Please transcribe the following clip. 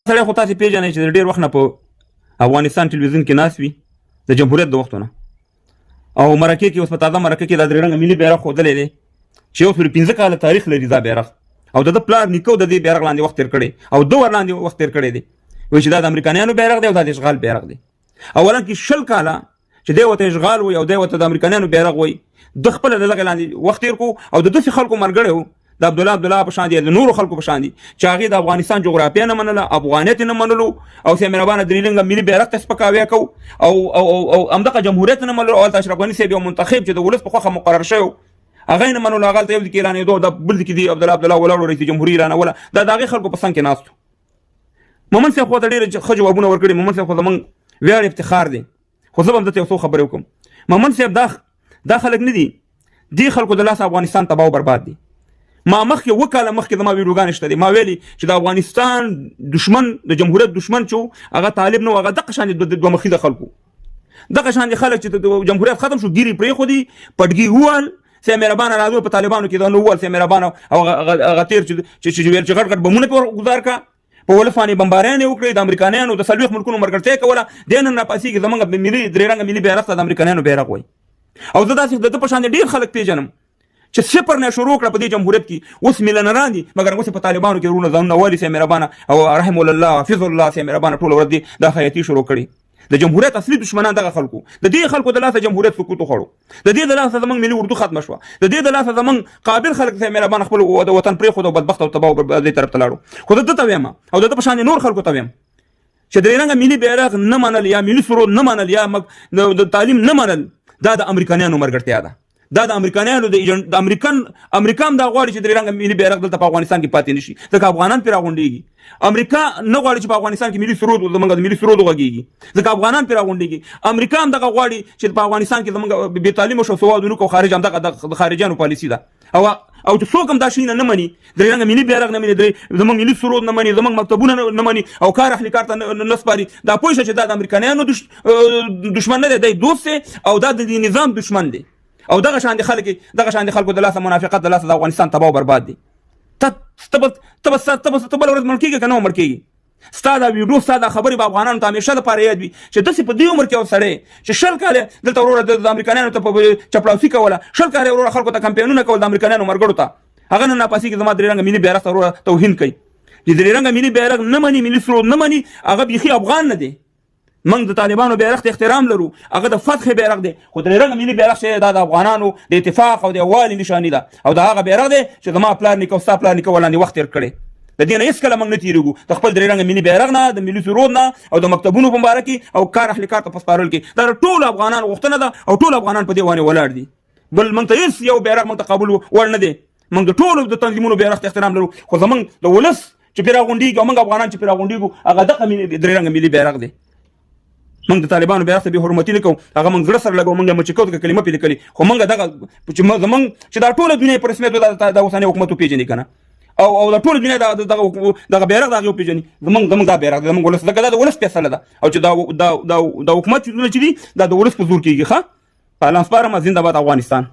سړی خو تاسې پېژنئ چې د ډېر وخت نه په افغانستان ټلویزیون کې ناست وي، د جمهوریت د وختونه، او مرکې کې اوس په تازه مرکه کې دا درې رنګه ملي بیرغ ښودلی دی چې 105 کاله تاریخ لري دا بیرغ، او د ده پلار نیکه د دې بیرغ لاندې وخت تېر کړی او ده ورلاندې وخت تېر کړی دی. وایي چې دا د امریکایانو بیرغ دی او دا د اشغال بیرغ دی. اولا کې 20 کاله چې دی ورته اشغال وایي او دی ورته د امریکایانو بیرغ وایي، ده خپله د دغه لاندې وخت تېر کړو او د داسې خلکو ملګری و، د عبدالله عبدالله په شان دي، د نورو خلکو په شان دي چې هغې د افغانستان جغرافیه نه منله، افغانیت یې نه منلو او سه مهربانه درې لنګه ملي بیرغ ته سپکاوی کو او او او او همدغه جمهوریت نه منلو. او هلته اشرف غني صاحب یو منتخب چې د ولس په خوښه مقرر شوی هغه یې نه منلو، هغه هلته یو ځای کې اعلانېدو، دا بل ځای کې دی عبدالله عبدالله ولاړو رئیس جمهوري اعلانوله، دا د هغې خلکو په څنګ کې ناست وو. مومند صاحب خو ته ډېر ښه جوابونه ورکړي، مومند صاحب خو زموږ ویاړ افتخار دی، خو زه به هم دلته یو څو خبرې وکړم. مومند صاحب دا خلک نه دي، دې خلکو د لاسه افغانستان تباه او برباد دی. ما مخکې اووه کاله مخکې زما ویډیوګانې شته دي، ما ویلي چې د افغانستان دشمن، د جمهوریت دشمن چې هغه طالب نه و، هغه دغه شان د دوه مخیزه خلکو، دغه شان دي خلک چې د جمهوریت ختم شو ګیري پرېښودي، پټګي ووهل، سه مهربانه راځو په طالبانو کې دا نو ووهل، سه مهربانه او هغه تېر چې ویل چې غټ غټ بمونه پرې ګزار کړه، په ولس باندې بمباریانې وکړې، د امریکایانو د 40 ملکونو مرګرتیا کوله. دی نن راپاڅېږي زمونږ ملي درې رنګه ملي بیرغ ته د امریکایانو بیرغ وایي. او زه داسې د ده په شان ډېر خلک پېژنم چې صفر نه شروع کړه په دې جمهوریت کې، اوس میلنران دي، مګر اوس په طالبانو کې وروڼه ځانونه والي سه مهربانه او رحم الله حفظ الله سه مهربانه ټوله ورځ دي دا خیاطي شروع کړي. د جمهوریت اصلي دشمنان دغه خلکو، د دې خلکو د لاسه جمهوریت سقوط وخوړو، د دې د لاسه زمونږ ملي اردو ختمه شوه، د دې د لاسه زمونږ قابل خلک سه مهربانه خپل د وطن پرېښود او بدبخت او تباه او بربادۍ طرف ته لاړو. خو زه ده ته وایم او د ده په شان نور خلکو ته وایم چې درې رنګه ملي بیرغ نه منل یا ملي سرود نه منل یا د تعلیم نه منل دا د امریکایانو مرګرتیا ده. دا د امریکایانو د ایجنټ د امریکن امریکا هم دا غواړي چې درې رنګه ملي بیرغ دلته په افغانستان کې پاتې نشي، ځکه افغانان پرې راغونډېږي. امریکا نه غواړي چې په افغانستان کې ملي سرود زمونږ د ملي سرود وغږېږي، ځکه افغانان پرې راغونډېږي. امریکا هم دغه غواړي چې په افغانستان کې زمونږ بې تعلیمه شو سواد ونکړو، خارج هم دغه د خارجیانو پالیسي ده. او او چې څوک هم دا شیونه نه مني، درې رنګه ملي بیرغ نه مني، درې زمونږ ملي سرود نه مني، زمونږ مکتبونه نه مني او کار اهل کار ته نه سپاري، دا پوه شه چې دا د امریکایانو دشمن نه دی، دی دوست دی او دا د نظام دشمن دی. او دغه شان دي خلک، دغه شان دي خلکو د لاسه منافقت د لاسه د افغانستان تباه او برباد دي. ته ته به ته به ته به ته بله ورځ مړ کېږې که نه مړ کېږي؟ ستا دا ویډیو، ستا دا خبرې به افغانانو ته همیشه دپاره یاد وي چې داسې په دې عمر کې یو سړی چې 20 کاله دلته وروره د امریکایانو ته په چپړاسي کوله، 20 کاله وروره خلکو ته کمپاینونه کول د امریکایانو مرګړو ته، هغه نن راپاڅېږي زما درې رنګه ملي بیرغ ته وروره توهین کوي. چې درې رنګه ملي بیرغ نه مني، ملي سرود نه مني، هغه بیخي افغان نه دی. موږ د طالبانو بیرغ ته احترام لرو، هغه د فتح بیرغ دی، خو درې رنګه ملي بیرغ چې دا د افغانانو د اتفاق او د یووالي نشاني ده او دا هغه بیرغ دی چې زما پلار نیکه او ستا پلار نیکه ولاندې وخت تېر کړی. د دې نه هېڅکله موږ نه تېرېږو، د خپل درې رنګه ملي بیرغ نه، د ملي سرود نه او د مکتبونو په مباره کې او کار اهل کار ته په سپارل کې. دا د ټولو افغانانو غوښتنه ده او ټول افغانان په دې باندې ولاړ دي. بل موږ ته هېڅ یو بیرغ موږ ته قبول وړ نه دی. موږ د ټولو د تنظیمونو بیرغ ته احترام لرو، خو زموږ د ولس چې پرې راغونډېږي او موږ افغانان چې پرې راغونډېږو هغه دغه درې رنګه ملي بیرغ دی. موږ د طالبانو بیرغ ته بې حرمتي نه کوو، هغه موږ زړه سره لګوو، موږ یې مچې کوو ځکه کلمه پرې لیکلې، خو موږ دغه چې زموږ چې دا ټوله دنیا په رسمیت دا د اوسنی حکومت وپېژني که نه، او او د ټوله دنیا دا دغه دغه بیرغ د هغې وپېژني، زموږ دا بیرغ دی، زموږ ولس، ځکه دا د ولس فیصله ده او چې دا دا دا حکومت چې دي دا د ولس په زور کېږي. ښه په الله سپارم، زنده باد افغانستان.